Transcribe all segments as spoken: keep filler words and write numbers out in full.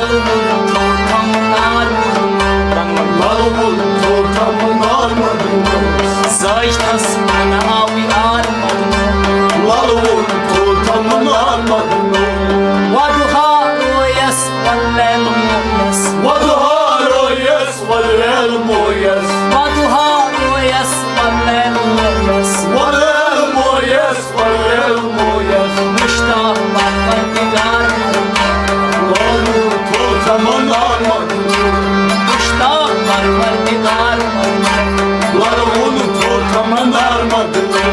لَلہٕ ووٚن تھوٚو تھَم نار مَدنہٕ۔ لَلہٕ ووٚن تھوٚو تھَم نار مَدنہٕ۔ زٲج تھَس وَنہٕ آو یار مَدنہٕ۔ لَلہٕ ووٚن تھوٚو تھَم نار مَدنہٕ۔ وَدُہا رویَس وَلہٕ لیلہٕ مویَس۔ وَدُہا رویَس وَلہٕ لیلہٕ مویَس۔ وَدُہا رویَس وَلہٕ لیلہٕ مویَس۔ وَلہٕ لیلہٕ مویَس۔ وَلہٕ لیلہٕ مویَس۔ مُشتاق پَروَردِگار مَدنہٕ۔ لَلہٕ ووٚن تھوٚو تھَم نار مَدنہٕ۔ مُشتاق پَروَردِگار مَدنہٕ۔ لَلہٕ ووٚن تھوٚو تھَم نار مَدنہٕ۔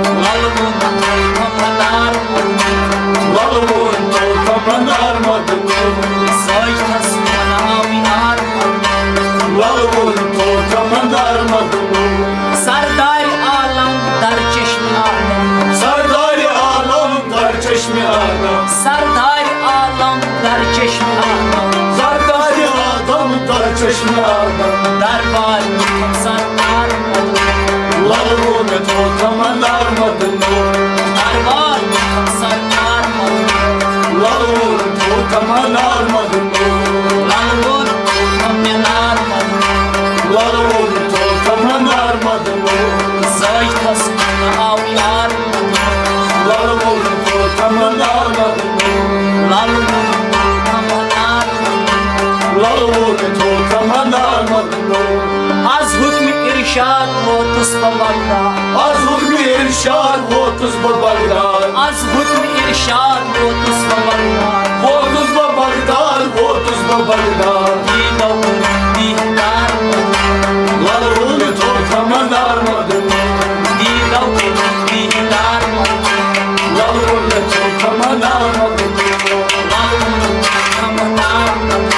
لَلہٕ ووٚن تھوٚو تھَم نار مَدنہٕ۔ لَلہٕ ووٚن تھوٚو تھَم نار مَدنہٕ۔ زٲج تھَس وَنہٕ آو یار مَدنہٕ۔ لَلہٕ ووٚن تھوٚو تھَم نار مَدنہٕ۔ سردارِ عالم در چشمِ آدم۔ سردارِ عالم در چشمِ آدم۔ سردارِ عالم در چشمِ آدم۔ سردارِ عالم در چشمِ آدم۔ دربار مُتھم سردار مَدنہٕ۔ لَلہٕ ووٚن تھوٚو تھَم نار مَدنہٕ۔ دربار مُتھم سردار مَدنہٕ۔ لَلہٕ ووٚن تھوٚو تھَم نار مَدنہٕ۔ لَلہٕ ووٚن تھوٚو تھَم نار مَدنہٕ۔ لَلہٕ ووٚن تھوٚو تھَم نار مَدنہٕ۔ زٲج تھَس وَنہٕ آو یار مَدنہٕ۔ لَلہٕ ووٚن تھوٚو تھَم نار مَدنہٕ۔ لَلہٕ ووٚن تھوٚو تھَم نار مَدنہٕ۔ لَلہٕ ووٚن تھوٚو تھَم نار مَدنہٕ۔ از حُکمِ اِرشاد ووتُس بہٕ بغداد۔ از حُکمِ اِرشاد ووتُس بہٕ بغداد۔ از حُکمِ اِرشاد ووتُس بہٕ بغداد۔ ووتُس بہٕ بغداد، ووتُس بہٕ بغداد۔ دیٖدو کوٚرُم دیٖدار مَدنہٕ۔ لَلہٕ ووٚن تھوٚو تھَم نار مَدنہٕ۔ دیٖدو کوٚرُم دیٖدار مَدنہٕ۔ لَلہٕ ووٚن تھوٚو تھَم نار مَدنہٕ۔ لَلہٕ ووٚن تھوٚو تھَم نار مَدنہٕ۔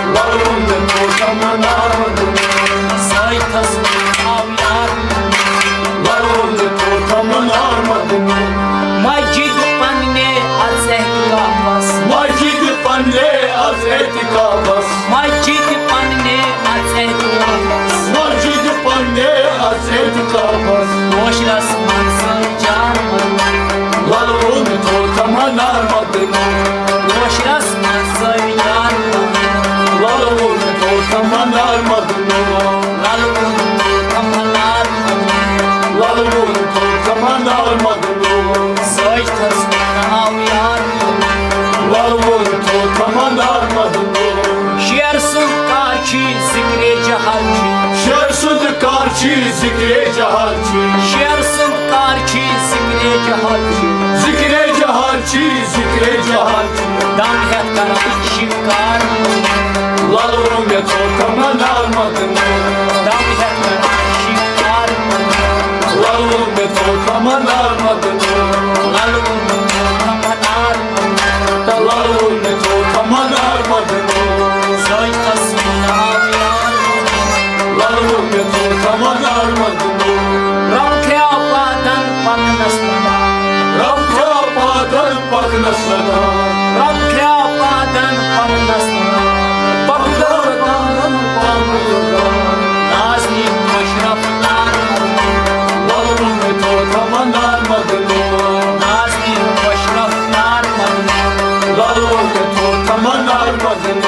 لَلہٕ ووٚن تھوٚو تھَم نار مَدنہٕ۔ زٲج تھَس وَنہٕ آو یار مَدنہٕ۔ لَلہٕ ووٚن تھوٚو تھَم نار مَدنہٕ۔ مسجد پننے از احتکافس۔ مسجد پننے از احتکافس۔ مسجد پننے از احتکافس۔ مسجد پننے از احتکافس۔ کٲشرس منٛز سٲنۍ جان مَدنہٕ۔ لَلہٕ ووٚن تھوٚو تھَم نار مَدنہٕ۔ کٲشرس منٛز سٲنۍ جان مَدنہٕ۔ لَلہٕ ووٚن تھوٚو تھَم نار مَدنہٕ۔ لَلہٕ ووٚن تھوٚو تھَم نار مَدنہٕ۔ لَلہٕ ووٚن تھوٚو تھَم نار مَدنہٕ۔ زٲج تھَس وَنہٕ آو یار مَدنہٕ۔ لَلہٕ ووٚن تھوٚو تھَم نار مَدنہٕ۔ شیر سُنٛد کار چھی ذِکرِ جہر چھی۔ شیر سُنٛد کار چھی ذِکرِ جہر چھی۔ شیر سُنٛد کار چھی ذِکرِ جہر چھی۔ ذِکرِ جہر چھی، ذِکرِ جہر چھی۔ دم ہٮ۪تھ کران شِکار۔ لَلہٕ ووٚن مےٚ تھوٚو تھَم نار مَدنہٕ۔ دم ہٮ۪تھ کران شِکار۔ لَلہٕ ووٚن مےٚ تھوٚو تھَم نار مَدنہٕ۔ لَلہٕ ووٚن مےٚ تھوٚو تھَم نار مَدنہٕ۔ تہٕ لَلہٕ ووٚن مےٚ تھوٚو تھَم نار مَدنہٕ۔ زٲج تھَس وَنہٕ آو یار مَدنہٕ۔ لَلہٕ ووٚن مےٚ تھوٚو تھَم نار مَدنہٕ۔ رَم تھیا پادن پَکنَس لگان۔ رَم تھیا پادن پَکنَس لگان۔ رَم تھیا پادن پَکنَس لگان۔ پَکنَس لگان، پَکنَس لگان۔ نازنین خۄش رفتار مَدنہٕ۔ لَلہٕ ووٚن مےٚ تھوٚو تھَم نار مَدنہٕ۔ نازنین خۄش رفتار مَدنہٕ۔ لَلہٕ ووٚن مےٚ تھوٚو تھَم نار مَدنہٕ۔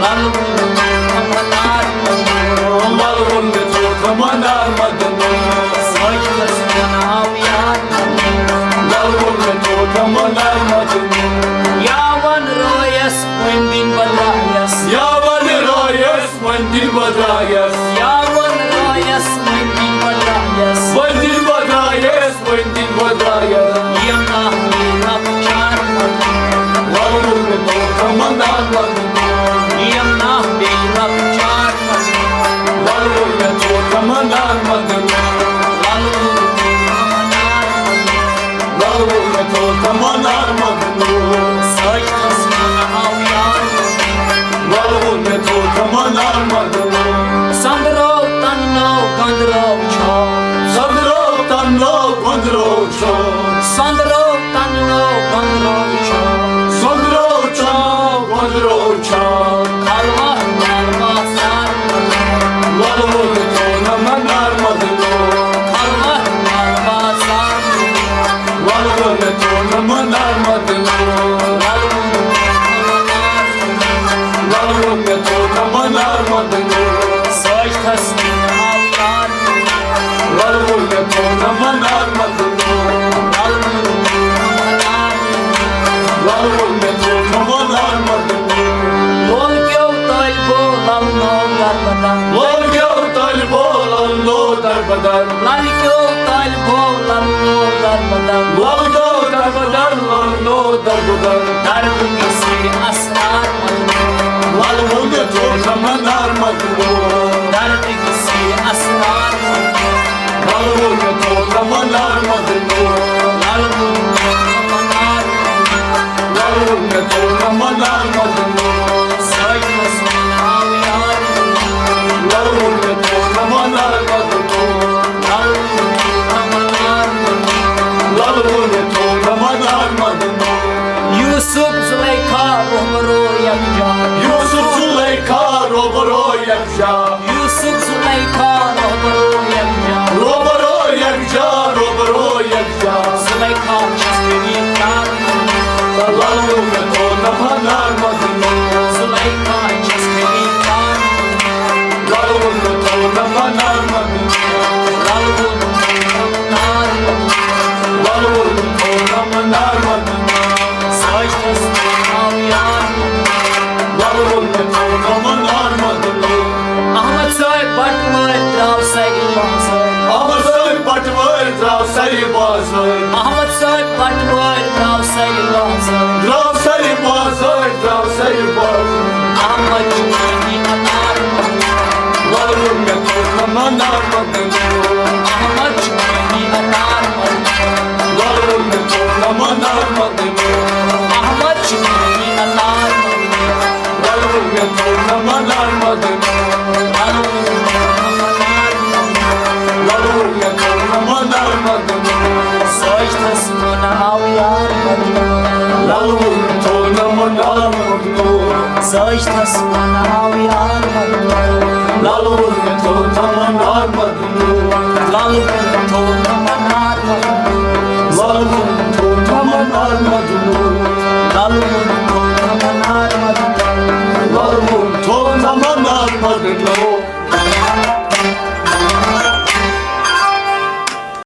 لَلہٕ ووٚن مےٚ تھوٚو تھَم نار مَدنہٕ۔ لَلہٕ ووٚن مےٚ تھوٚو تھَم نار مَدنہٕ۔ سٲجدَس وَنہٕ آو یار مَدنہٕ۔ لَلہٕ ووٚن مےٚ تھوٚو تھَم نار مَدنہٕ۔ یا وَن رٲیَس وۄنۍ دِنۍ بہٕ درٛایَس۔ یا وَن رٲیَس وۄنۍ دِنۍ بہٕ درٛایَس۔ یا وَن رٲیَس وۄنۍ دِنۍ بہٕ درٛایَس۔ وۄنۍ دِنۍ بہٕ درٛایَس، وۄنۍ دِنۍ بہٕ درٛایَس۔ یِم ناہ بیٚیہِ لۄکچار مَدنہٕ۔ لَلہٕ ووٚن مےٚ تھوٚو تھَم نار مَدنہٕ۔ یِم ناہ بیٚیہِ لۄکچار مَدنہٕ۔ لَلہٕ ووٚن مےٚ تھوٚو تھَم نار مَدنہٕ۔ لَلہٕ ووٚن مےٚ تھوٚو تھَم نار مَدنہٕ۔ لَلہٕ ووٚن مےٚ تھوٚو تھَم نار مَدنہٕ۔ سٲجدَس وَنہٕ آو یار مَدنہٕ۔ لَلہٕ ووٚن مےٚ تھوٚو تھَم نار مَدنہٕ۔ سۄنٛدرو تَنہٕ ناو گۄنٛدرو چھو۔ سۄنٛدرو تَنہٕ ناو گۄنٛدرو چھو۔ سۄنٛدرو تَنہٕ ناو گۄنٛدرو چھو۔ سۄنٛدرو تَنہٕ ناو گۄنٛدرو چھو۔ منار مدنو۔ سجدس کُن آو یار۔ لل ووٚن مےٚ تھوٚو نہ منار مدنو۔ لل ووٚن مےٚ تھوٚو نہ منار مدنو۔ لل ووٚن مےٚ تھوٚو نہ منار مدنو۔ لول کیو طالبو لل نو دربدر۔ لول کیو طالبو لل نو دربدر۔ لل کیو طالبو لل نو دربدر۔ لل نو دربدر، لل نو دربدر۔ درد کسی اسرار مدنو۔ لل ووٚن مےٚ تھوٚو نہ منار مدنو۔ درد کسی اسرار مدنو۔ لل ووٚن مےٚ تھوٚو نہ منار مدنو۔ لل ووٚن مےٚ تھوٚو نہ منار مدنو۔ لل ووٚن مےٚ تھوٚو نہ منار مدنو۔ سجدس کُن آو یار۔ لل ووٚن مےٚ تھوٚو نہ منار مدنو۔ لل ووٚن مےٚ تھوٚو نہ منار مدنو۔ لل ووٚن مےٚ تھوٚو نہ منار مدنو۔ یوسف زلیخا روبرو یکجا۔ یوسف زلیخا روبرو یکجا۔ یوسف زلیخا روبرو یکجا۔ روبرو یکجا، روبرو یکجا۔ زلیخا چھس کٔمی تار۔ لل ووٚن مےٚ تھوٚو نہ منار مدنو۔ زلیخا چھس کٔمی تار۔ لل ووٚن مےٚ تھوٚو نہ منار مدنو۔ لل ووٚن مےٚ تھوٚو نہ منار مدنو۔ لل ووٚن مےٚ تھوٚو نہ منار مدنو۔ سجدس کُن آو یار۔ لل ووٚن مےٚ تھوٚو نہ منار مدنو۔ احمد صٲب بٹوٲرۍ درٛاو سرِ بازٲرۍ۔ احمد صٲب بٹوٲرۍ درٛاو سرِ بازٲرۍ۔ احمد صٲب بٹوٲرۍ درٛاو سرِ بازٲرۍ۔ درٛاو سرِ بازٲرۍ، درٛاو سرِ بازٲرۍ۔ احمد چھُ مٲنی انار مدنو۔ لل ووٚن مےٚ تھوٚو نہ منار مدنو۔ احمد چھُ مٲنی انار مدنو۔ لل ووٚن مےٚ تھوٚو نہ منار مدنو۔ احمد چھُ مٲنی انار مدنو۔ لل ووٚن مےٚ تھوٚو نہ منار مدنو۔ لل ووٚن مےٚ تھوٚو نہ منار مدنو۔ لل ووٚن مےٚ تھوٚو نہ منار مدنو۔ سجدس کُن آو یار مدنو۔ لل ووٚن مےٚ تھوٚو نہ منار مدنو۔ سجدس کُن آو یار مدنو۔ لل ووٚن مےٚ تھوٚو نہ منار مدنو۔ لل ووٚن مےٚ تھوٚو نہ منار مدنو۔ لل ووٚن مےٚ تھوٚو نہ منار مدنو۔ لل ووٚن